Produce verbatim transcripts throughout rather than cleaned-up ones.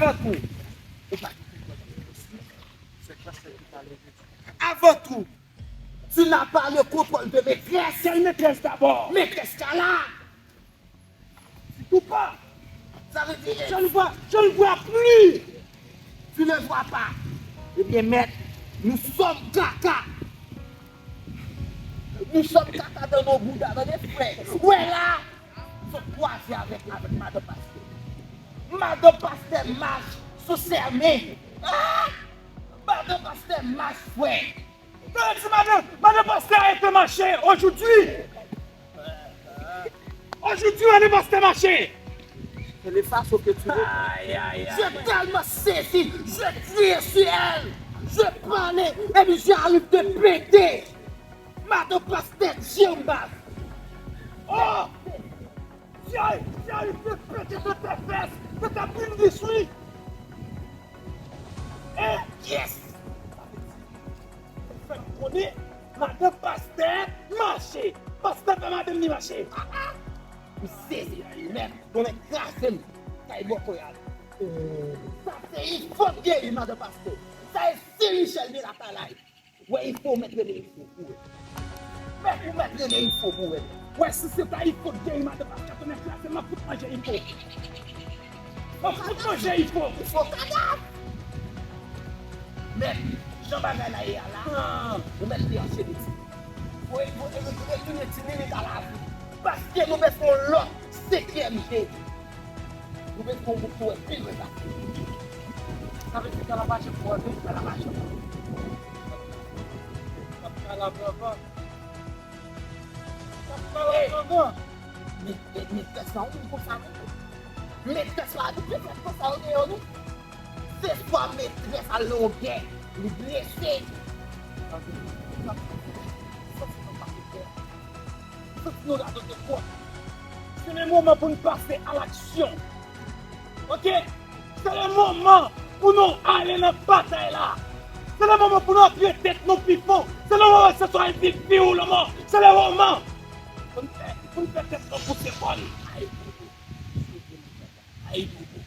Avan tou, ou pa gen kontwòl de pastè ki pale de. Avan tou, tu n'as pas le contrôle de maîtresse. Quelle maîtresse d'abord? Maîtresse Carla. Surtout pas. Ça veut dire, je ne vois, je ne vois plus. Tu ne vois pas. Eh bien, maître, nous sommes caca. Nous sommes caca dans nos boudas, dans les frères. Ouais, là, ils sont croisés avec, avec Madame Pasteur. Madame Pasteur marche sous ses mains. Ah! Madame Pasteur marche, frère. Sa vle di madan, madan pastè a ete mache ojodi. Ojodi, madan pastè mache. Quelle est façon que tu veux? Aïe, aïe, aïe. Je tellement saisi, je criais sur elle. Je parlais, et puis j'arrive de péter. Madan pastè Jean-Baptiste. Oh! J'arrive, j'arrive de péter dans tes fesses, dans ta bulle de suie. Eh, yes! Ou fè m konnen madan pastè mache. Pastè fè madanm li mache. Ah, ah. M sezi, mèt, konnen kraze m kay bòkò a. Sa se Ifo k geri madan pastè. Sa se Michel de la Palay. Wè Ifo, mèt rele Ifo pou wè. Mèt ou mèt rele Ifo pou wè. Wè si se ta Ifo k geri madan pastè, konnen kraze m ap fout manje Ifo. M ap fout manje Ifo. Ifo kadav. Mèt, jan bagay la ye a la, ou mèt li anchene ti. Fò, fò, fò retounen ti minit a lavi. Paske nou bezwen yon lòt senkèm je. Nou bezwen yon moun ki wè pi lwen pase. Sa vle di kalabach pou wè pi kalabach. Kap kalabach. Kap kalabach. Men, men, men, fè sa, yon moun konsa, non. Metrès la abitye fè konsa yo deyò, wi. Se swa metrès al nan yon gè, li blese. Santi nou radote twòp. Se le moman pou n pase a laksyon. Oke? Se le moman pou nou ale nan batay la. Se le moman pou nou antre tèt nou pi fon. Se le moman, se swa epi vi ou lanmò. Se le moman pou n fè, pou n fè tèt nou pouse kò n. Ay, bobo. Ay, bobo.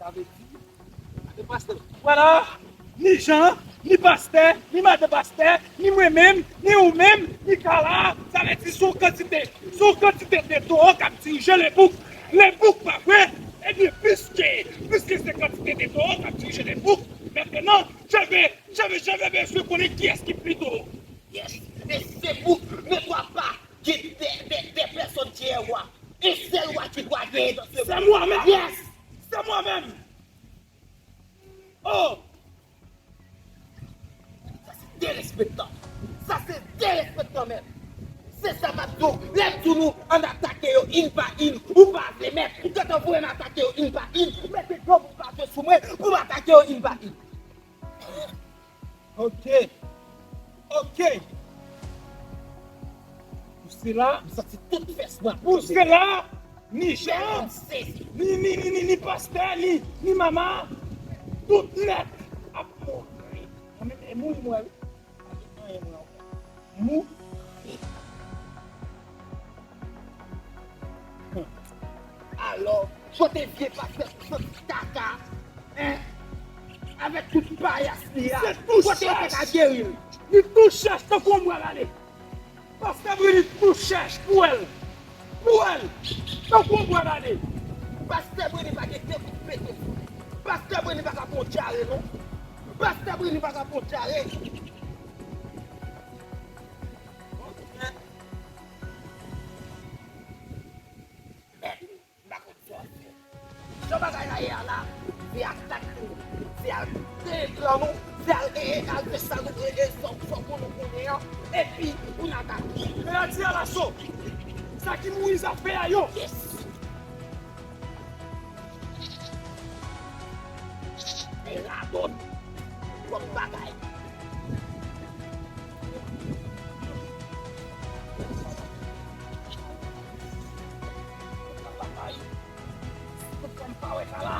Sa vle di, madan pastè. Vwala, ni Jan, ni pastè, ni madan pastè, ni mwen menm, ni ou menm, ni Kala. Sa vle di, se yon kantite, se yon kantite de towo k ap dirije Lebouk. Lebouk, pa vre? Ebyen, piske, piske se kantite de towo k ap dirije Lebouk, mentnan, je vais, je vais, je vais bezwen konnen kiyès ki pli towo. Yes, e se bouk, ne crois pas. Gen de, de, de pèsòn ki e wa. E sèl wa ki dwa genyen nan se mond. C'est moi-même. Yes. C'est moi-même. Oh. Sa se derespektan. Sa se derespektan menm. Se sa m ap di w. Lè m di w nou ann atake yo in pa in, ou pa vle mèt. Ou gentan voye m atake yo in pa in. Mete dlo pou pase sou mwen pou m atake yo in pa in. Ok. Ok. Pou sela, m santi tout fès mwen ap tonbe. Pou sela, ni Jan, ni, ni, ni, ni, ni pastè, ni, ni mama, tout nèt ap mouri. Mwen menm, e mouri mwen, wi. Pa gen anyen mwen ankò. Mouri. Alò, kote vye pastè sou santi kaka, en? Avèk tout payas li a, kote yo te ka geri l? Li tou chèch tankou yon bwa bale. Pastè Brini tou chèch pou wè l. Pou wè l. Tankou yon bwa bale. Pastè Brini pa gen de kout pete sou li. Pastè Brini pa ka pran dyare, non. Pastè Brini pa ka pran dyare. Mèt, m pa konn sa w ap fè. Jan bagay la ye a la, se atak nou, se al kreye plan nou, se al, e, e, al fè sa nou, e, e, sa, sa pou nou konnen an, epi pou n atake. Kreyati a laso, sa ki mouri zafè a yo. Yes. E radòt. Twòp bagay. Twòp bagay. Tout sa m pa wè sa la.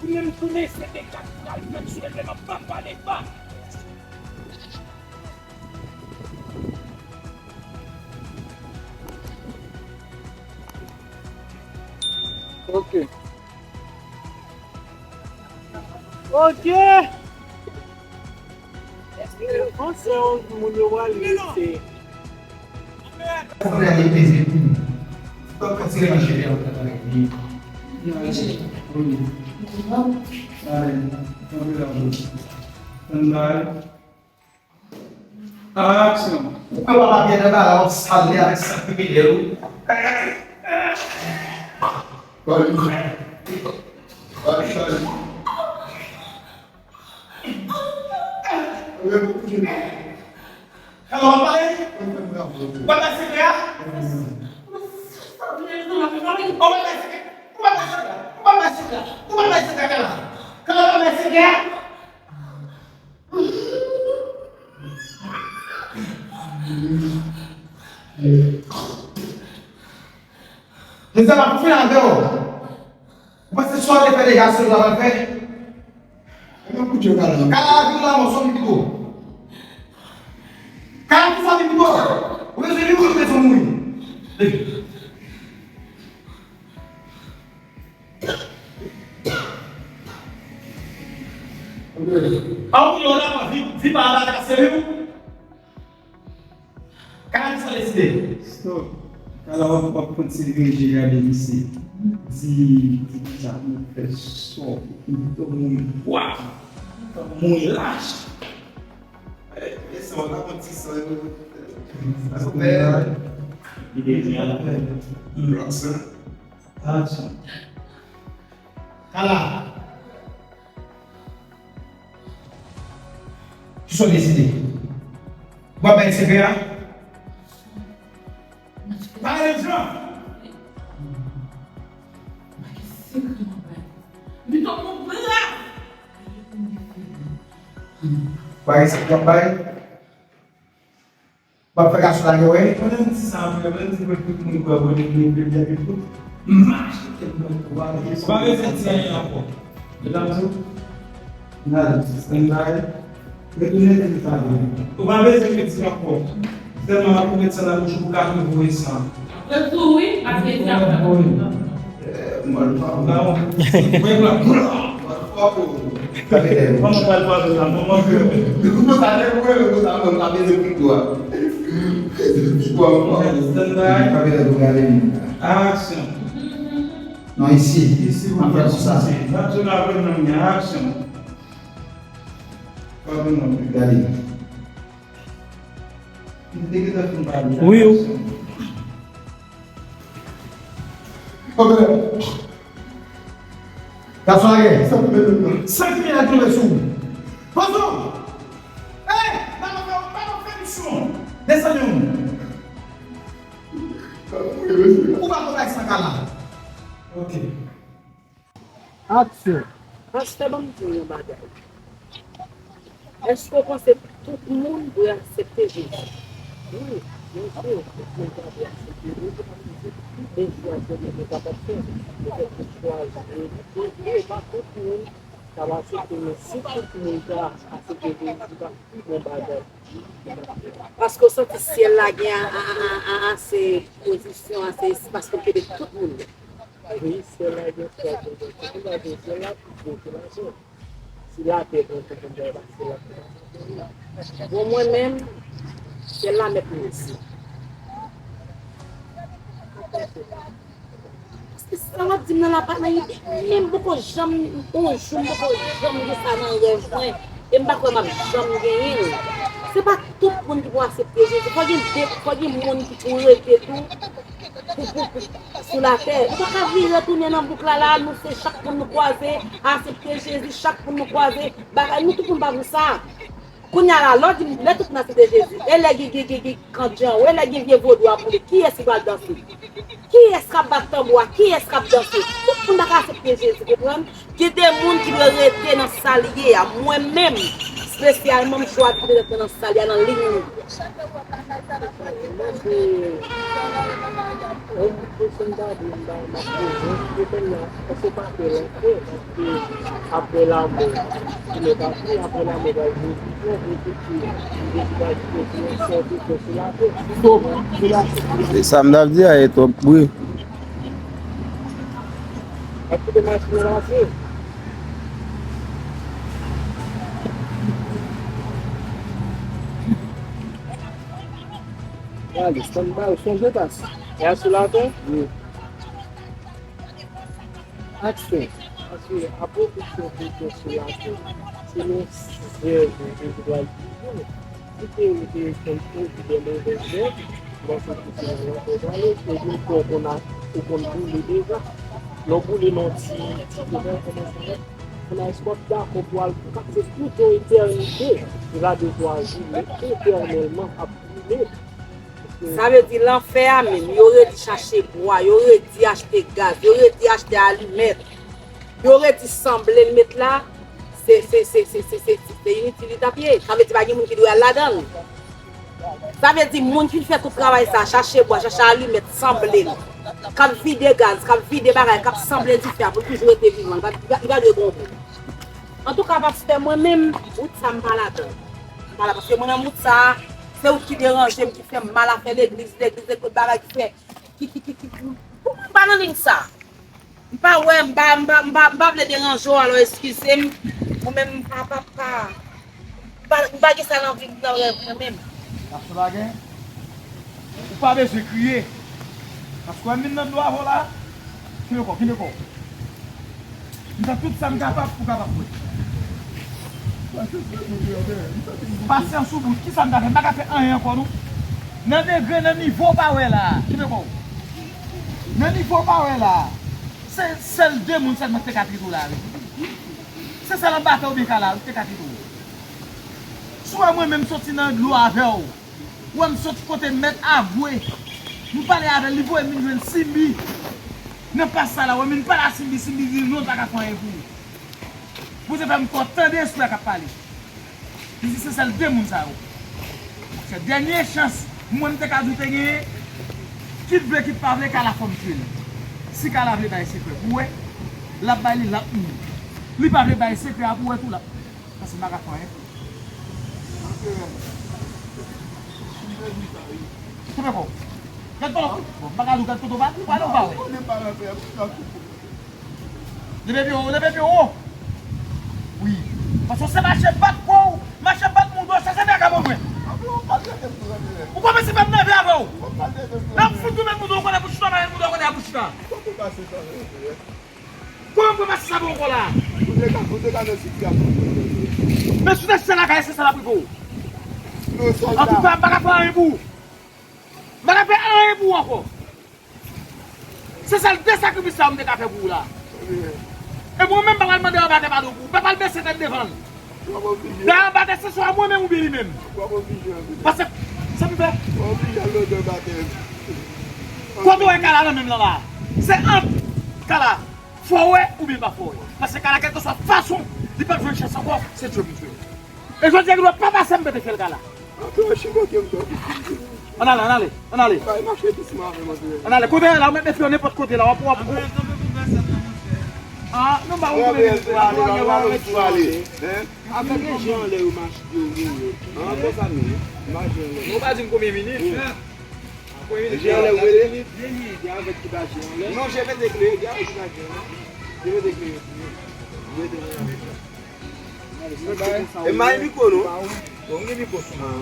Pou mwen m tounen se de kat pral fèt sou règleman papa Lepa. Ok. Ok. Bon, se yon moun yo prale, se Sa fè li peze pou ou. Fòk ou tire nan cheve a, ou ta pale. Stand by. Action. Ou pa pa byen nan bala, ou sal li avèk sa kriminèl ou. Action. Kala w ap pale? Ou pa bay sekrè a? Ou pa bay sekrè? Ou pa bay sekrè? Ou pa bay sekrè? Ou pa bay sekrè, Kala? Kala w pa bay sekrè a? Mesye, m ap fin avè w. Ou panse sa w te fè deja, se sa w pral fè? Mwen koute w, Kala. Kala, la vi w la, mò, sòti pito. Kala, ki sòti pito? Ou bezwen li, ou bezwen mouri? A, ou yo la, vi, vi pa la, ka serye w. Kala, ki sa w deside? Stop. Kala, w ap, w ap kontinye dirije gade misye. Di, di konsa, mwen fè sò. Mwen mouri bwa. Mwen lach. E, e sa, w ap konn ti san yo. Sa, sa, sa. Action. Kala. Kisa w deside? Ou pa bay sekrè a? Pale, Jean! Pale sekrè w ap bay. Ou pa gen sekrè w ap bay? W ap fè gason lage w, wi. Pandan m di sa, apre, pandan m di pou tout moun kwè, bon, li vle byen, epi tout. M mache tèt mwen, ou pa bezwen di anyen ankò. Medam yo, n al, stand by. Retounen di sa vre. Ou pa bezwen di ankò. Sèlman w ap met sa nan bouch ou pou ka tou voye san. Yo tou wi, paske sa ap fè. Action. Non, isi. Isi, ou fè konsa. Action. Gade. Wi, yo. Gason lage. San ki mil tonbe sou ou. Pozo! Ey! Madan fè, madan fè misyon! Desann yon. Ou pa konn bagay sa ka la. Ok. Aksyon. Pastè, ban m di w yon bagay. Èske w panse tout moun dwe aksepte Jezi? Wi, byen si, tout moun pa dwe aksepte Jezi, paske Jezi ap demen, nou pa t ap fè. Petèt nou chwazi evite, e pa tout moun k ap aksepte, men si tout moun ta aksepte Jezi, se ta pi bon bagay. Paske w santi syèl la gen a, a, a, a, ase pozisyon, ase espas pou l kenbe tout moun yo. Wi, syèl la gen twa pozisyon. Tout moun pa gen syèl la, pi gwo ke latè. Si latè pran tout moun, pa syèl la pran tout moun. Bon, mwen menm, syèl la mèt mwen isi. Paske sa w ap di m nan la pa nan ide m, m poko janm, yon jou m poko janm gen sa nan rèv mwen, e m pa kwè m ap janm genyen l. Se pa tout moun ki pou aksepte Jezi. Fò gen de, fò gen moun ki pou rete tou pou, pou, pou, sou latè. Nou pa ka vire tounen nan bouk la, la, nou se chak moun nou kwaze, aksepte Jezi, chak moun nou kwaze, bagay, nou tout moun pa pou sa. Kounye a la, lè w di m, lè tout moun aksepte Jezi, e lè gen, gen, gen, gen kandjan, e lè gen vye vodou a pou li, kiyès ki pral danse? Kiyès k ap bat tanbou a? Kiyès k ap danse? Tout moun pa ka aksepte Jezi, konprann? Gen de moun ki dwe rete nan sa l ye a. Mwen menm, espesyalman, m chwazi pou m rete nan sa l ye a, nan liy mwen. Mwen se yon moun ki pèsonn pa di m ba m ap poze, se kòm la, èske pa fè l ankò, paske apre lanmò, ki ne pa fi, apre lanmò, pral vin vivyon, vin piti, vin vin pral vin yon sèl ki fè sou latè. E sa m t ap di a, e twòp bri. Kite machin nan pase. Gade, stand by, ou sonje pase. E a sou latè? Wi. Aksyon. Paske apre kesyon, kesyon sou latè, se yon sijè nou pral di nou. Si te ou te konn pwodui de movèz zèb, bon, se pou se nan lanfè w prale, epi ou konn a, ou konn boule deja. Lè w boule nan ti, ti devan, kòman sa fèt? Fanatik w ap dakò pou al pase tout yon etènite, la de twa jou, etènèlman ap boule. Sa vle di lanfè a menm, yo redi chache bwa, yo redi achte gaz, yo redi achte alimèt, yo redi sanble l met la, se, se, se, se, se, se, se initil li t ap ye. Sa vle di pa gen moun ki dwe al ladan l. Sa vle di moun ki fè tout travay sa, chache bwa, chache alimèt, sanble l, k ap vide gaz, k ap vide bagay, k ap sanble dife a pou l toujou rete vivan, li pa, li pa dwe gen yon bout. Antouka, pastè, mwen menm, wout sa m pa ladan l. M pa la, paske mwen menm wout sa, se wout ki deranje m, ki fè m mal a fè legliz, legliz, legliz, bagay ki fè, ki, ki, ki, ki, ki, pou mwen, m pa nan liy sa. M pa wè, m pa, m pa, m pa, m pa vle deranje w, alò eskize m. Mwen menm, m pa, pa, pa, m pa, m pa gen sa nan vi m, nan rèv mwen menm. N ap fè bagay. Ou pa bezwen kriye. Paske w wè m vin nan dlo avè w la. Kenbe kò w, kenbe kò w. M fè tout sa m kapab pou w kapab kwè. Pasyans ou bout, kisa m ka fè? M pa ka fè anyen ankò non. Nan degre, nan nivo w pa wè la. Kenbe kò w. Nan nivo w pa wè la. Se sèl de moun sèlman ki te ka trete w la, wi. Se sèl anba tè oubyen kala ki te ka trete w. Si w wè mwen menm soti nan dlo avè w, ou wè m soti kote mèt avwe. M pale avè l, li voye m vin jwenn Simbi. Nan pas sa la, ou wè m vin pale a Simbi, Simbi di non, l pa ka fè anyen pou ou. Bondye fè m kò tande espri a k ap pale. Li di se sèl de moun sa yo. Se dènye chans mwen m te ka di w te genyen. Kit vle, kit pa vle, kala fò m tire l. Si kala vle bay sekrè pou w wè, l ap bay li, l ap mouri. Li pa vle bay sekrè a pou w wè tou, l ap. Paske m pa ka fè anyen pou ou. Kenbe kò w. Gad pa w. Bon, m pa ka di w gad kote w pa, ou pa wè. Leve pye w, leve pye w wo. Wi. Paske w se mache bat kò w, mache bat moun w, sa se vagabon mwen. Ou kòmanse fè m nève avè w. N ap fout goumen moun w konnen pou chita, pa moun w konnen pou chita. Kòman m pase sa pou w ankò la? Men si w te chita lakay, se sa l ap rive w. Antouka, m pa ka fè anyen pou ou. M pa ka fè anyen pou ou ankò. Se sèl de sakrifis sa yo m te ka fè pou ou la. E mwen menm, m pa pral mande anba tè padon pou ou. M pa pral bese tèt devan l. Dayè anba tè se swa mwen menm oubyen li menm. Paske, sa m fè? Kote w wè kala nan men m lan la? Se ant kala fò wè oubyen pa fò wè. Paske kala, kèlkeswa fason, li p ap jwenn chans ankò, se tchwe pou tchwe. E jodi a, gen dwa pa pase m pete fyèl kala. Ann ale, ann ale, ann ale. Ann ale, kote w ye la, ou mèt mete yo nenpòt kote la, w ap, w ap. Ah, non, ba, ou ale. Avèk jan lè yo mache, yo, yo, yo. An, konsa nou ye. Mache lè. Ou pa di m konbyen minit? Konbyen minit? Jan lè ou rele? Gen avèk ki pa jan lè. Non, je vais t'éclairer, gen avèk ki pa jan lè. Je vais t'éclairer. E may mikwo nou. Bon, gen mikwo sou mwen.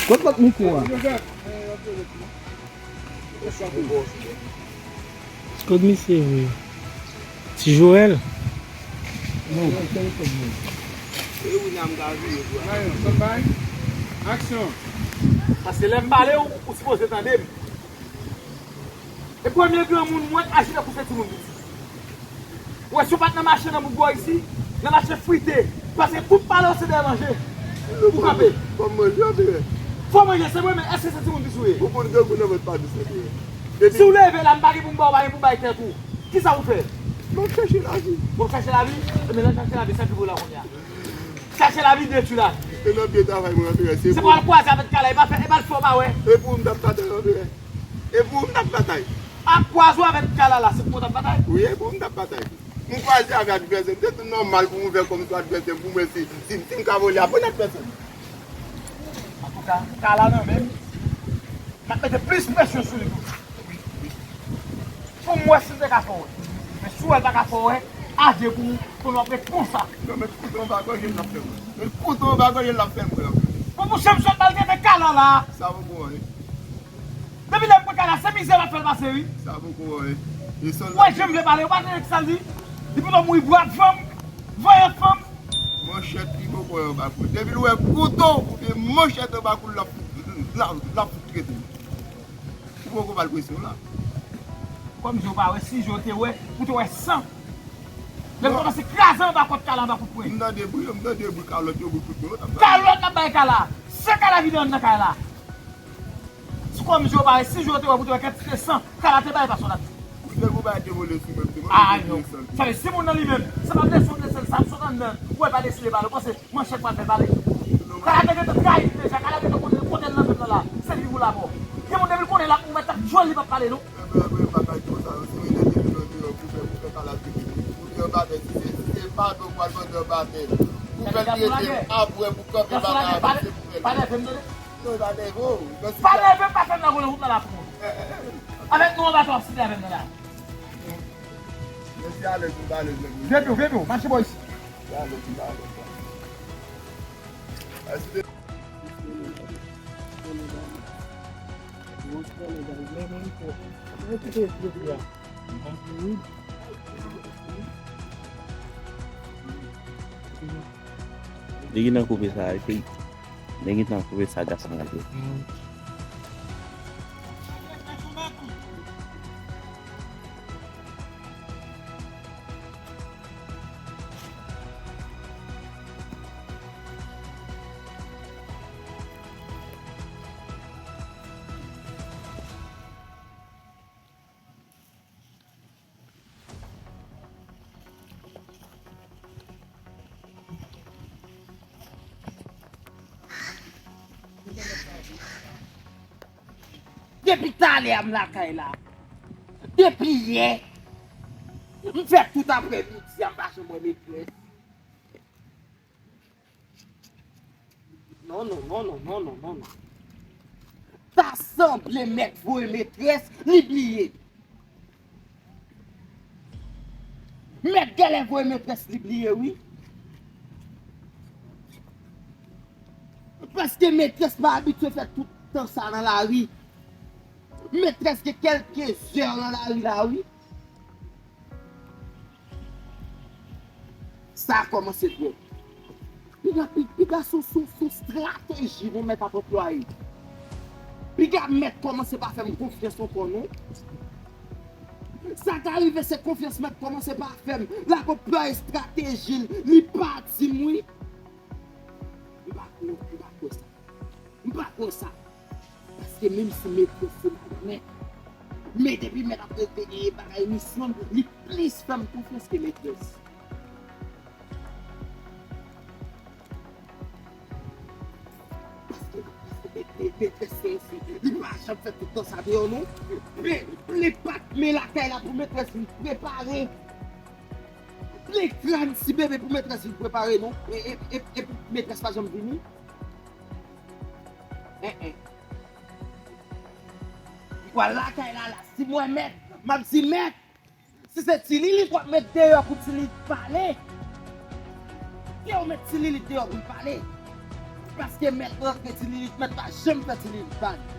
Kot lòt mikwo a? Kot misye ye? Ti Joel? Paske lè m pale, ou, ou sipoze tande m. E premye granmoun mwen aji tankou se timoun piti. Ou wè, si w pa t nan mache nan bouk bò isi, nan mache frite, paske tout pale w se dèyè manje. Ou kanpe. Fò manje, anperè. Fò manje, se mwen, men èske se timoun piti w ye? Ou konn grangou nan vant pa dous, anperè. Si w leve la, m pa gen pou m ba w, pa gen pou m bay tèt ou. Kisa ou fè? M ap chache lavi. W ap chache lavi? Ebyen, lè w chache lavi, sa ki pou la kounye a? Chache lavi detwi lavi. E nan pye travay mwen, anperè, se pou. Se pou al kwaze avèk kala, e pa fè, e pa l fè w pa wè. E pou ou m t ap batay, anperè. E pou ou m t ap batay. Ak kwaze w avèk kala la, se pou ou t ap batay? Wi, e pou ou m t ap batay. M kwaze avèk advèsè m, se tou nòmal pou m ouvè kò m sou advèsè m, pou m wè si, si, si m ka vole aprann advèsè m. Antouka, kala nan men m, m ap mete plis presyon sou li pou, pou m wè si l te ka fè w wè. Si w wè l pa ka fè w wè, aje pou ou, kounye w ap ret konsa. Non, men kouto anba gòje l ap fè m wè. Men kouto anba gòje l ap fè m wè. Pou pou chanm sot bal gen nan kala la. Sa poko anyen. Depi lè m pran kala, se mizè l ap fè l pase, wi. Sa poko anyen. E sòl. Wè, jan m vle pale, ou pa tande sa l di? Li pito mouri bwa fanm, vanyan fanm. Manchèt li poko anba kou. Depi l wè kouto oubyen manchèt anba kou l, l ap, l ap, l ap fout trete. Ou poko pral presyon la. Kòm je w pa wè, si je w te wè, ou te wè san. Lè l kòmanse kraze anba kòt kala, anba kout pwen. M tande bri yo, m tande bri kalòt yo, bri kout pwen yo t ap bay. Kalòt n ap bay kala. San kala vide anndan kay la. Si kòm je w pa wè, si je w te wè, ou te wè kantite san kala te bay pa sou la. Ou te gwo bay demole sou mwen, demole. Ah non. Sa vle si moun nan li menm, se pa blese w blese l, sa ap sot anndan. Ou wè pa deside pale, ou panse manchèt pral fè pale. Kala te gentan trayi l deja, kala gentan konnen kote l nan menm nan la. Se li pou la mò. Gen moun depi l konnen l ap mouri, t ap djòl li p ap pale non. Ebyen, ebyen, bagay konsa yo, se rele depi nan deyò pou fè, pou fè kala vini. Pou fè anba tè, si se, si se baton pou al mande anba tè. Pou fè l rete, apre pou kanpe bagay, se pou fè l. Pa nève m tande. Non, pa nève w. Pa nève m, pa fè m nan gwo nan wout la la pou mwen. Avèk nou anba tè w ap site avè m nan la. Mwen se alèz, mwen pa alèz, nèg. Vye pye w, vye pye w, mache bò isit. Se alèz, mwen pa alèz. Èske Li gentan koupe sa, epi li gentan koupe sa gason an te. Depi talè a m lakay la. Depi yè. M fè tout aprè midi a m pa janm wè metrès. Non, non, non. Ta sanble mèt voye metrès, li bliye. Mèt genlè voye metrès, li bliye, wi. Paske metrès pa abitye fè tout tan sa nan lari. Metrès gen kèlke zè nan lari la, wi. Sa a kòmanse twòp. Piga, pi-, piga sou, sou, sou strateji nou mèt ap anplwaye. Piga mèt kòmanse pa fè m konfyans ankò non. Sa ka rive se konfyans mèt kòmanse pa fè m. L ap anplwaye strateji l, li pa di m wi. M pa, m pa kwè sa. M pa kwè sa. Paske menm si metrès se mèt, men depi mèt ap rete bagay misyon l, li plis fè m konfyans ke metrès. Paske, paske me-, me-, metrès se yon fi, li pa janm fè tout tan sa deyò non. Ple, ple pat men lakay la pou metrès vin prepare. Ple kran ti bebe pou metrès vin prepare non. E, e, e, epi metrès pa janm vini. En, en. M pral lakay la la. Si m wè mèt, m ap di mèt. Si se Ti Lilit w ap met deyò pou Ti Lilit pale, ke w met Ti Lilit deyò pou l pale. Paske mèt rantre Ti Lilit, mèt pa janm fè Ti Lilit pale.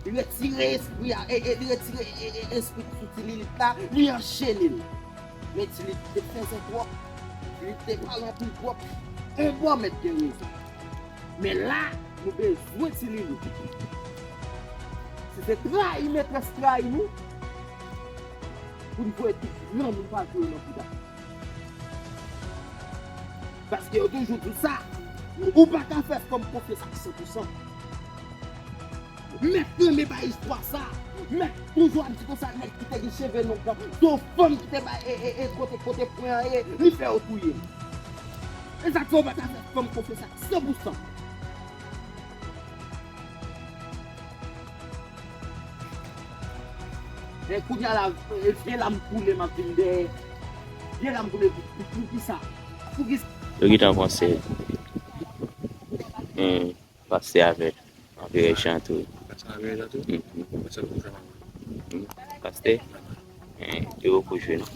Li retire espri a, e, e, li retire, e, e, espri sou Ti Lilit la, li anchene l. Men Ti Lilit te fèzè twòp. Ti Lilit te pale anpil twòp. On bò mèt gen rezon. Men la, nou bezwen Ti Lilit. Si se trayi metrès trayi nou, pou n voye tout granmoun pa voye nan bouda. Paske yo toujou di w sa, ou pa ka fè fanm konfyans ak san pou san. Mèt renmen bay istwa sa. Mèt toujou ap di konsa nèg ki te gen cheve long, se yon fanm ki te bay, e, e, e, kote, kote pwen an ye, li fè yo touye l. E sa k fè w pa ka fè fanm konfyans ak san pou san. E kounye a la, e, vye lam koule, m ap vin dèyè. Vye lam koule, pou, pou, poukisa? Poukisa? Yo gentan panse, hmm, pastè avè, avè Jean tou. Pastè avè Jean tou? Mhm. Pastè pou Jean. Mhm. Pastè? Eh, yo poko jwe non.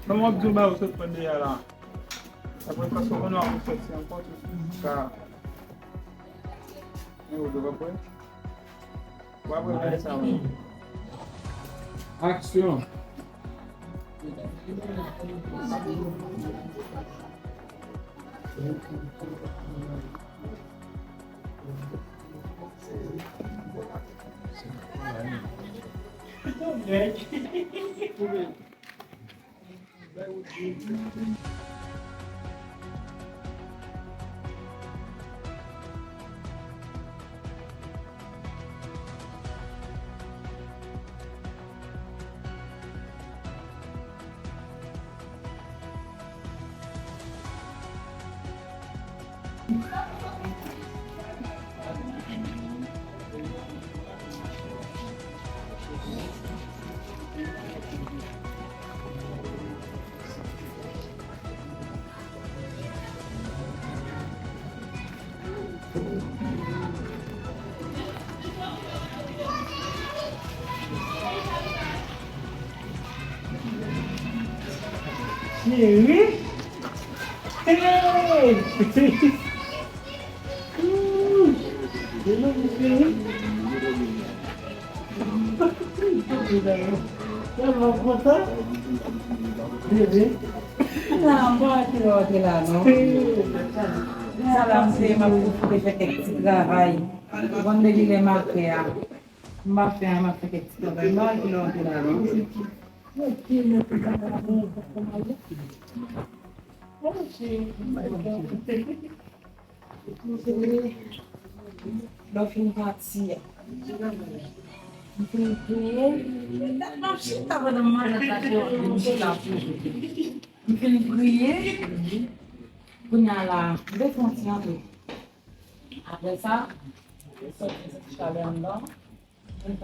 Kòman w ap di w ba yo sot pran deyò la? Apre paske w konnen w ap sòti ankò tou. Sa. Men ou te konprann? W ap regrèt sa, wi. Aksyon. Cheri. Hey! Hello, cheri. Tèlman kontan. Bebe. Nan, m pa wè kilè w te la, non. Sa la, m se, m ap pwofite fè kèk ti travay. Bon, depi lè maten a. M pa fè anyen, m ap fè kèk ti travay. M pa wè kilè w te la, non. Lè w fin pati a, m fin priye. M ap chita pandan m malad la, m chita pou. M fin priye. Kounye a la, m te fè yon ti antre. Apre sa, sòti ti chalè anndan. Mwen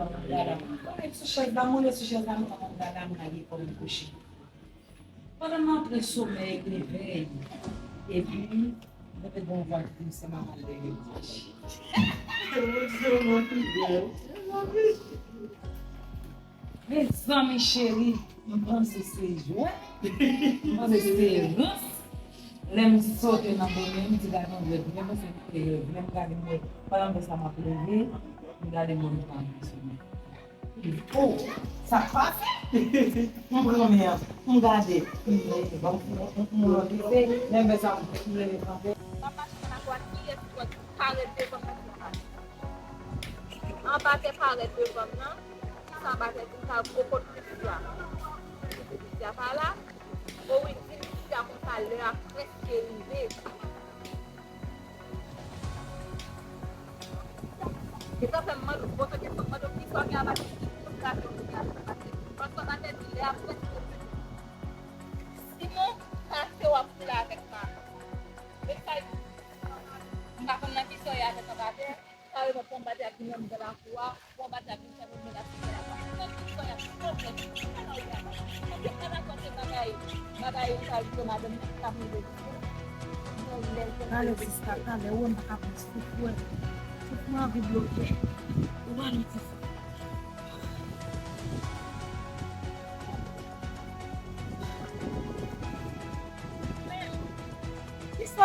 sou chèz la, m woule sou chèz la, m tann dada m lage kò m kouche. Pandan m antre somèy, evèy, epi mwen te gen yon vwa ki di m se manman l te gen. Mezanmi cheri, m panse se jwèt, m panse se rans. Lè m sote nan bonè, m di gade yon rèv, m panse se rèv. Lè m gade m wè, pandan m fè sa m ap leve, m gade mwen m pran yon somèy. Oh, sa k pase? M pran men an, m gade, m leve, m leve, lè m fè sa m leve kanpe. M ap mache nan lakwa, kiyès ki wè ki parèt devan m nan ki sa? Anba tè parèt devan m nan, ki sa anba tè ki sa gwo kot plis la? Plis la pa la. O wi, di m plis la konsa lè a prèske rive. E sa fè m mande w, poze kesyon, mande w kisa w gen anba tè ki kote w gen anba tè. Paske anba tè di lè a prèske rive. Simon, kase w ap foule avèk mama. Mesaj, m pa konn nan kisa w ye avèk anba tè. Sa yo mèt pran batè ak vin nan mitan lakou a, pran batè ak vin fè moun menas mitan lakou a. Nan tout sa y ap fè, nan tout sa y ap fè. Paske pa dakò se bagay, bagay sa yo ke madanm nan k ap rive di. Talè sista, talè, ou wè m pa ka pran souf, ou wè. Souf mwen anvi bloke. Ou wè m di sa. Kisa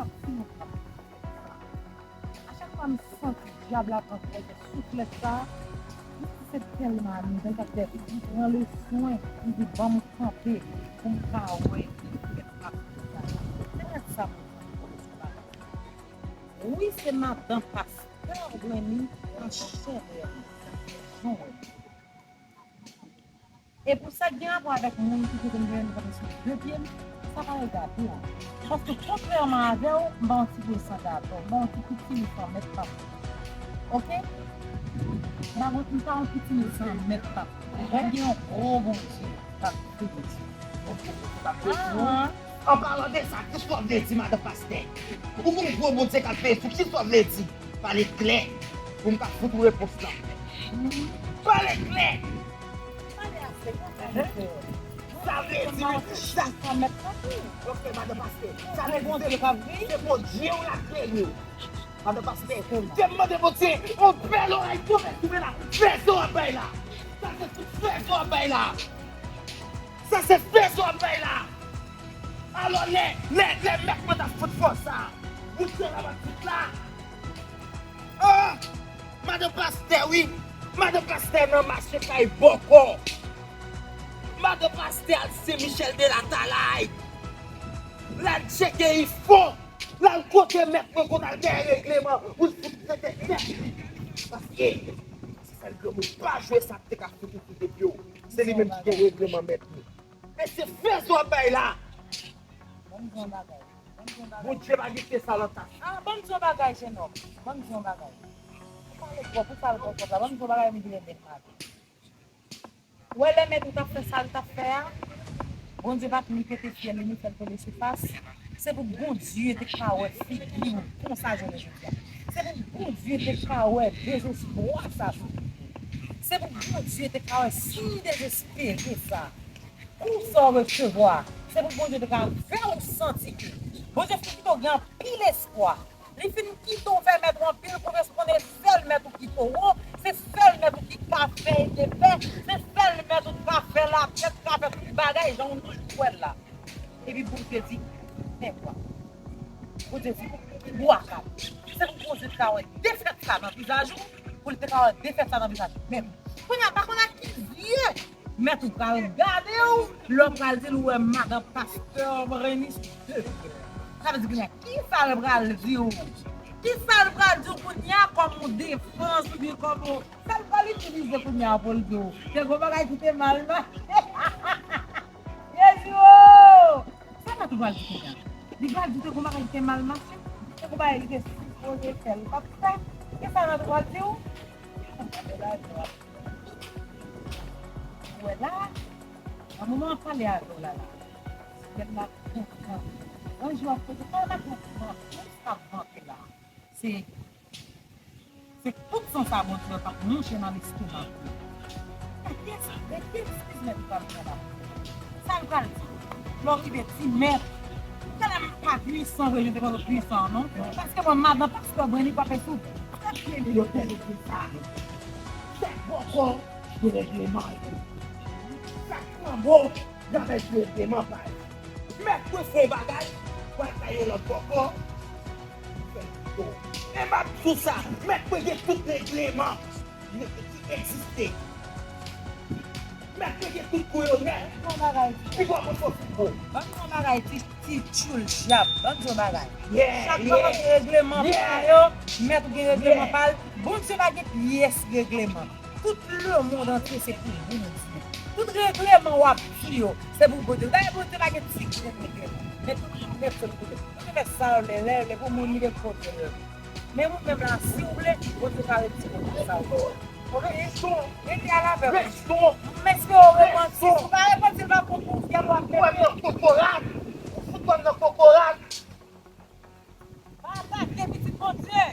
dyab la pran fòs souflèt sa. Mwen se tèlman anniven, sa fè m pran le swen, m di ban m kanpe pou m ka wè ki fèt ap fèt. Se rèd sa mwen fè. Wi, se madan pastè Blanny nan chènèl. Jan wè. E pou sa k gen rapò avèk moun ki kite m gen yon kanpe sou de pye m, sa pa regade w. Paske kontrèman avè w, m pa yon ti pye san gadò, m pa yon ti pitimi san mèt pa m. Oke? M pa yon, m pa yon pitimi san mèt pa m. Mwen gen yon gwo Bondye k ap veye sou mwen. Oke? K ap veye sou mwen. An palan de sa, kisa w vle di, madan pastè? Ou gon gwo Bondye k ap veye sou, kisa w vle di? Pale klè, pou m ka fout ou repons lan. Pale klè! Pale ase, konsa, monchè. Sa vle di, sa, ok, madan pastè, sa vle di se, se Bondye w la kreye. Madan pastè, te mande Bondye, yon bèl orèy tonbe sou mwen la, fè sa w ap bay la. Sa se tout fè sa w ap bay la. Sa se fè sa w ap bay la. Alò, lè, lè, lè mèt mwen ta fout fò sa, Bondye la, m ap fout la. Ah! Madan pastè, wi. Madan pastè nan mache kay bòkò. Madan pastè al Sen Michèl de Latalay. L al tcheke ifo. L al kote mèt mwen konn al dèyè regleman pou l fout trete mèt li. Paske si sèl granmoun pa jwe sa, te ka fout ou fout epi w. Se li menm ki gen regleman mèt li. Men se fè sa w ap bay la. Ban m di yon bagay. Ban m di yon bagay. Bondye pa gen fè sa nan tas. Ah, ban m di yon bagay, jenòm. Ban m di yon bagay. Ou pale twòp, ou pale twòp la. Ban m di yon bagay, m vin ede m maten. Ou wè lè mèt ou t ap fè sa l t ap fè a, Bondye pa t ni pete fyèl li, ni fè l pete sifas. Se pou Bondye te ka wè figi w konsa jounen jodi a. Se pou Bondye te ka wè dezespwa sa sou figi w. Se pou Bondye te ka wè siy dezespere sa. Kou sa w resevwa, se pou Bondye te ka fè w santi ke Bondye fin kite w gen anpil espwa. Li fin kite w fè mèt ou anpil konfyans, ou konnen sèl mèt ou ki po wo, se sèl mèt ou ki ka fè e defè, se sèl mèt ou ka fè lapèt, ka fè tout bagay jan ou toujou wè l la. Epi Bondye di, fè bwa. Bondye di, bwa kal. Se pou Bondye te ka wè defèt sa nan vizaj ou, pou l te ka wè defèt sa nan vizaj ou menm. Kounye a, pa konn ak ki zye mèt ou pral gade w, lè w pral di l ou wè madan pastè Renis de fyè. Sa vle di kounye a, kisa l pral di w? Kisa l pral di w kounye a kòm yon defans oubyen kòm yon, sa l pral itilize kounye a pou l di w? Te gon bagay ki te mal mache. Jezi o! Sa mèt ou pral di kounye a? Li pral di te gon bagay ki te mal mache? Te gon bagay li te sipoze fè, li pa t fè? Kisa mèt ou pral di w? Ou wè la, nan moman m ap pale avè w la la, syèl la kontan. Anj yo ap poze, pa nan kontan, tout sa ap vante la. Se, se tout san sa Bondye t ap mouche nan lestomak li. Mete, mete, eskiz mèt ou pral pran la. Sa l pral di? Lè w rive di mèt, tèlè m pa pwisan vre, jan te panse w pwisan an, non. Paske mwen, madan pastè Brandy pa fè sou. Tèt pye li yo tèlè se sa. Chak bòkò gen regleman yo. Chak manbo, y ap jwe regleman pa yo. Mèt mwen fè yon bagay, pral bay yon lòt bòkò. E m ap di w sa, mèt mwen gen tout regleman ki egziste. Mèt mwen gen tout kou yo nèt. Ban m di yon bagay, ti. Pi gwo mòso fougo. Ban m di yon bagay, ti, ti tchoul dyab. Ban m di yon bagay. Yeah, chak bòkò gen regleman pa yo, mèt ou gen regleman pa l. Bondye pa gen pyès regleman. Tout lemonn antye se pou Bondye. Tout regleman w ap di yo, se pou Bondye. Dayè Bondye pa gen ti grenn regleman. Men tout moun nèt se pou Bondye. Bondye fè sa l vle, lè l vle, pou moun li vle kote l. Men ou menm la, si w vle, Bondye ka retire w sa w vle. Oke? Rete a lavè w. M espere w repanti. Si w pa repanti, l pa bon pou w, syèl w ap mete. Ou fout pran nan kokorat. Pa atake pitit Bondye.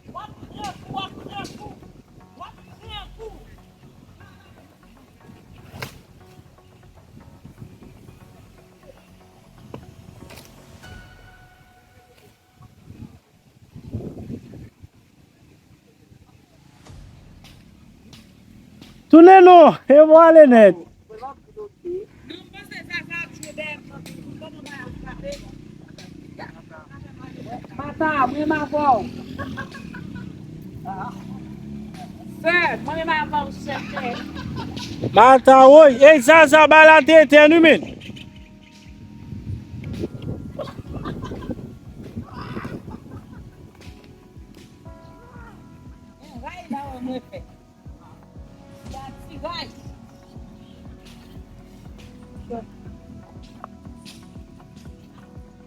W ap pran kou, w ap pran kou. W ap pran kou. Tounen non, e bon ale nèt. Mata, mwen m avè w. Sè, mwen menm avan w chèche. Mata woy, ey Zaza ba la tenten wi men. Ray la wè mwen fè. Gad ti ray.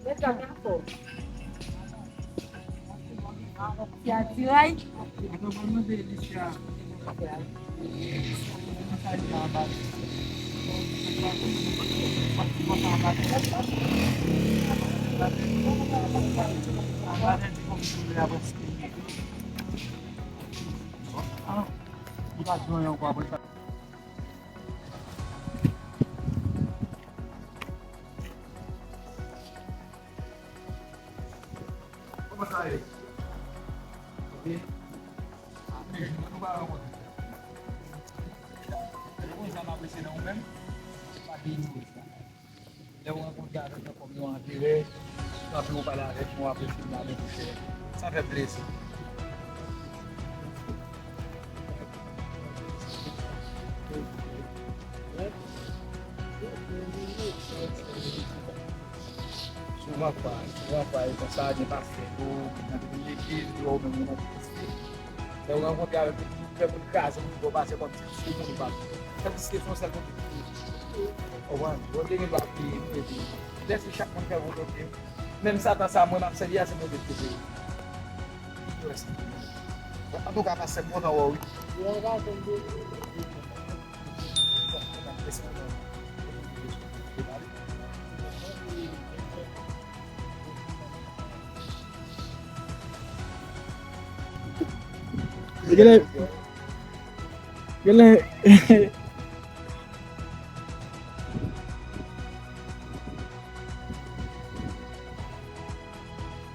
Mèt la dakò. Ti atiray. Kòman sa ye? Ok. Amen. Mwen nou pa rankontre. Lè konn sa m apresye nan ou menm, pa gen yon sa. Lè w rankontre avèk mwen kòm yon anperè, kanpe w pale avèk mwen, w apresye m la, men monchè, sa fè m plezi. Souvan fwa, souvan fwa, e konsa, gen pastè yo, nan legliz yo, ou menm ou nan legliz yo. Lè w rankontre avèk moun, fè moun kraze moun, bon, pase kòmsi se moun pa. Tandiske se yon sèl moun ki konprann. Bon, te gen dwa pi, pi, pi. Lè se chak moun fè volonte. Menm Satan sa, mwen, m ap sèvi a, se Bondye ki te peye. Antouka, pastè, m kontan wè w, wi. Genlè, genlè.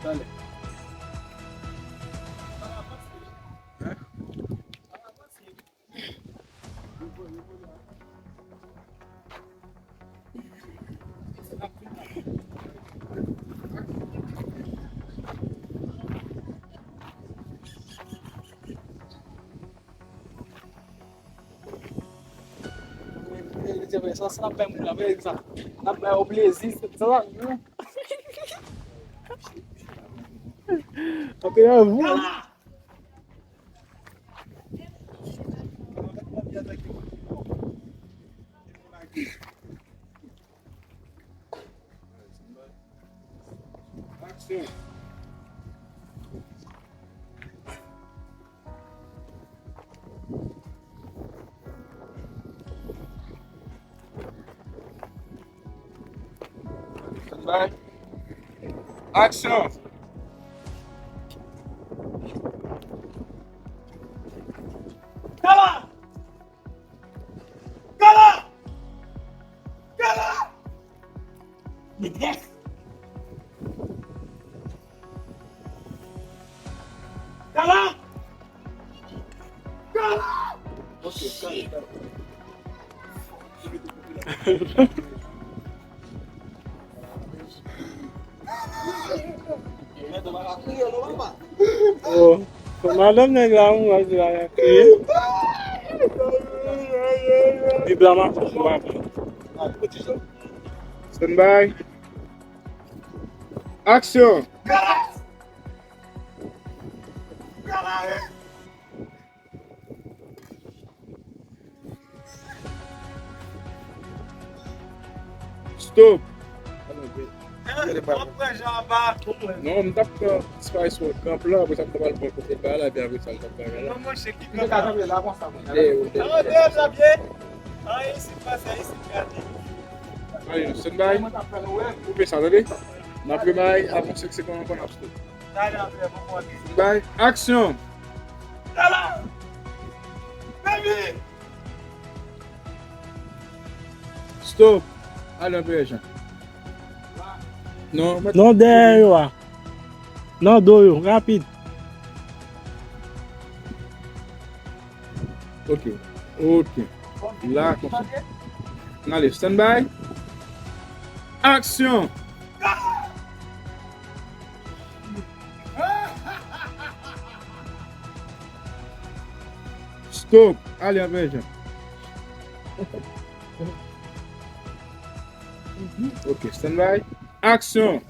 Talè. Sa, sa n ap bay moun nan, men sa, n ap bay yo plezi, se sa. Antre nan vou. Aksyon. Stand by. Aksyon. Kala! Kala! Kala! Metrès! Kala! Kala! Ok, kala, kala. Oh, madanm nèg la, mwen wè la, la kriye. Bib la mache sou mwen. Stand by. Aksyon. Stop. Non, m t ap pran Spice World kanp la, apre sa m t ap al pran kote l bay la, epi apre sa m t ap bay la. Non, monchè, ki kanp la? Tande, tande, tande. Ayi, stand by. Koupe sa, tande. N ap remay, avan senk segonn ankò, n ap stop. Bay, aksyon! Stop! Al nan P S J. Non, dèyè yo a. Nan do yo, rapid. Ok, ok. La, konsa. N ale, stand by. Aksyon! Ah! Stop! Ale, anpè jan. Ok, stand by. Action!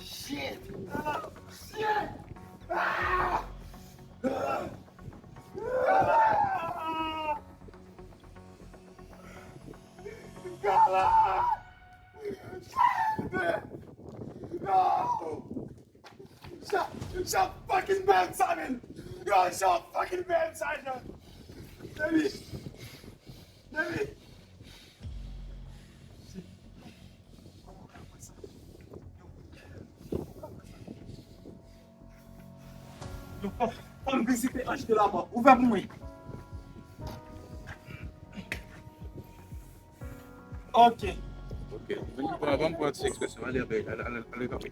Shit! Shit! Kala! No! Jan, Jan fucking bèl sa, man! Yo, Jan fucking bèl sa, Jan! Baby! Baby! Yo, fò, fò m vizite anj de lanmò. Ouvè pou mwen. Ok. Ok. Ban m pran, ban m pran ti ekspresyon. Ale, ale, ale, ale, ale, ale, ale.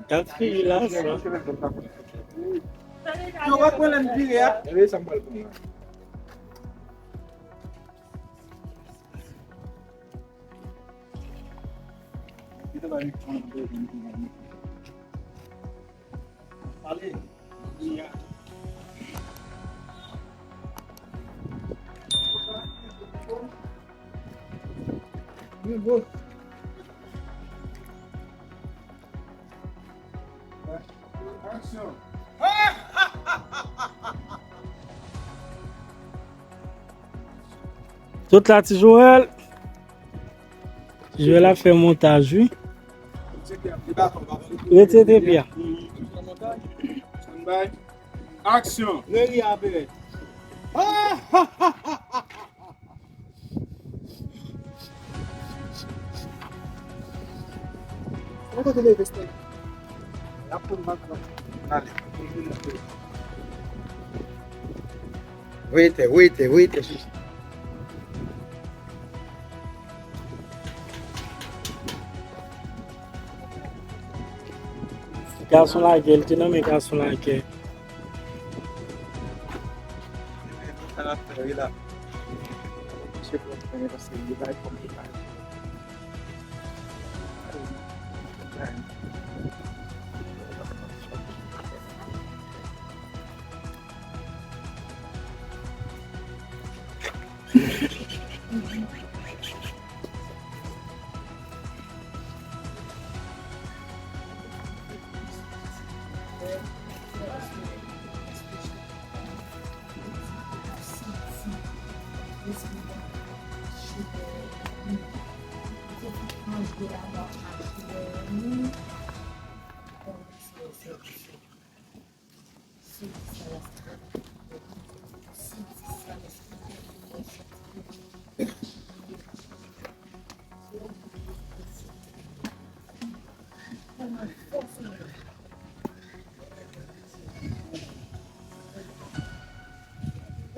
Gad figi la, sa. Yo, wè mwen lè m vire a. Gade sa m pral pran. Tout la, Ti Joel. Ti Joel ap fè montaj, wi. Retire pye a. Stand by. Action. Reri apre. Voye tè, voye tè, voye tè. Gason lagè, li te nan men gason lagè. Sa n ap fè, wi, la. Misye pran konnen paske li bay kòm li bay.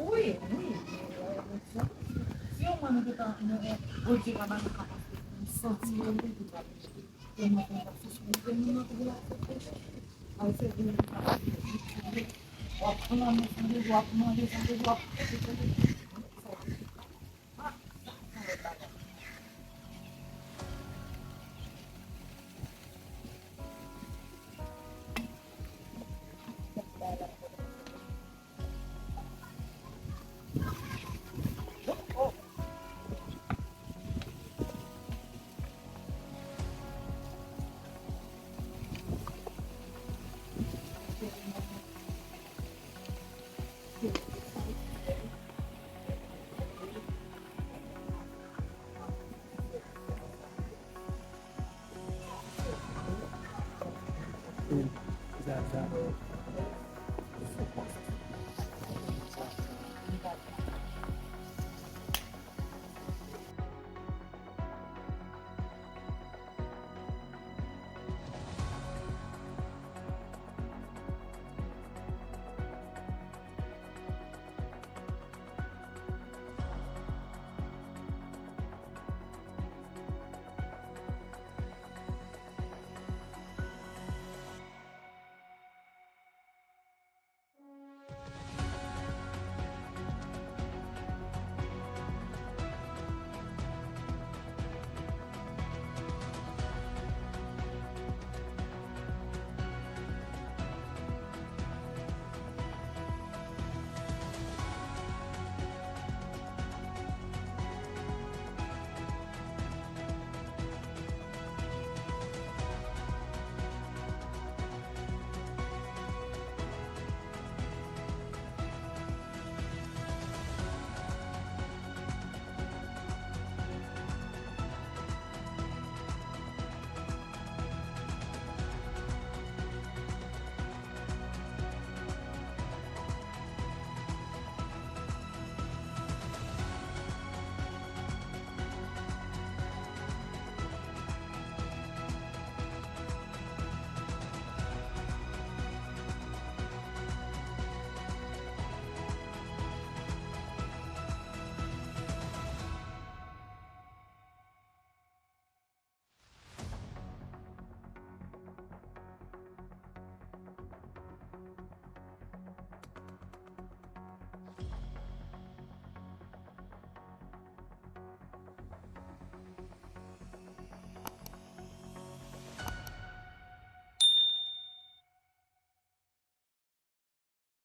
Wi, wi. Si yo mwen nou te ka, nou, Bondye pa ba nou kapasite pou nou santi yo, wi, pou nou Wap pran lanmou san deja, wap mande san deja, wap